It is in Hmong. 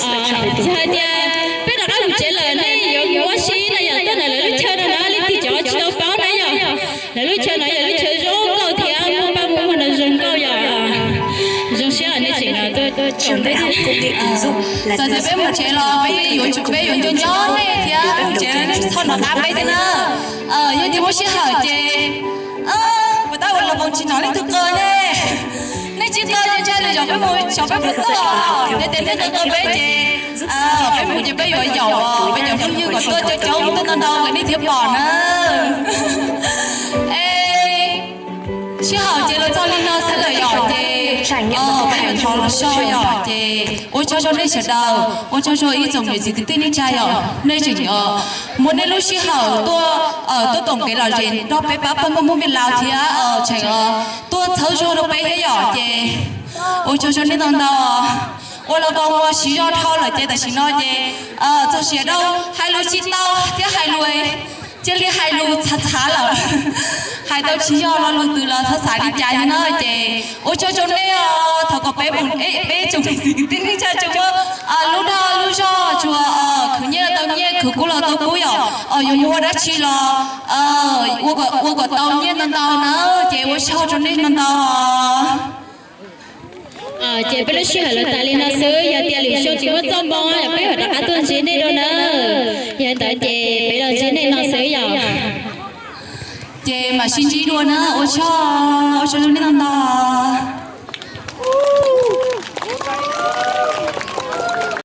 Yog hais tias peb rov qab mus tsev lawm nej yuav mus ua si no yog tuaj ntawm lawv lub chaw no na, leej twg cov tsis tau paub na yog lawv lub chaw no yog lub chaw zoo nkauj thiab muaj paj muaj muag no zoo nkauj yog zoo siab nej tseem no tuaj txog tias peb mus tsev los peb yuav tsum peb yuav nco nco nej thiab mus tsev los nej txhob nov qab peb thiab na. Yog tias muaj sij hawm ces puas tab ua los koom tsis nov leej twg qw ne, nej tsis qw ces ntshai lwm zaus peb mus xyov peb puas txog, yog tias nej qw qw peb ces peb mus ces peb yuav yaum peb cov phooj ywg kom tuaj coob coob tuaj ntau ntau kom nej thiaj pom na. Es sij hawm ces los txog li no xwb lawm yom, ces peb yuav thov los so yom, ces ua tsaug rau nej sawv daws, ua tsaug rau ib tsoom niam txiv kwv tij neej tsa yom, nej tseem muab nej lub sij hawm tuaj, tuaj koom kev lom zem nrog peb pab pawg muaj muaj vij laus thiab tseem tuaj txhawb zog rau peb thiab yom, ces ua tsaug rau nej ntau ntau. Ua los koom ua siv zog dhau lawm ces tam sim no ces txog siav dhau hais lus tsis tau thiab hais lus cia li hais lus txhav txhav lawm, hais tau tsis yog lo lus twg los txhob xav li cas li na, ces ua tsaug rau nej os, thov kom peb mus peb tsoom niam txiv kwv tij neej tsa tsuas muaj lub dag lub zog, tsuas khwv nyiaj los tau nyiaj, khwv kub los tau kub yom, yuav mus ua dab tsi los ua kom tau nyiaj ntau ntau na, ces ua tsaug rau nej ntau ntau. Ces peb lub sij hawm los tas li no xwb, yog tias lwm xyoo tsis muaj txoj hmoo los peb mam rov qab tuaj ntsib nej dua na. Yog li ntawd ces peb los ntsib nej no xwb yom. Ces mam sib ntsib dua na, ua tsaug, ua tsaug rau nej ntau ntau.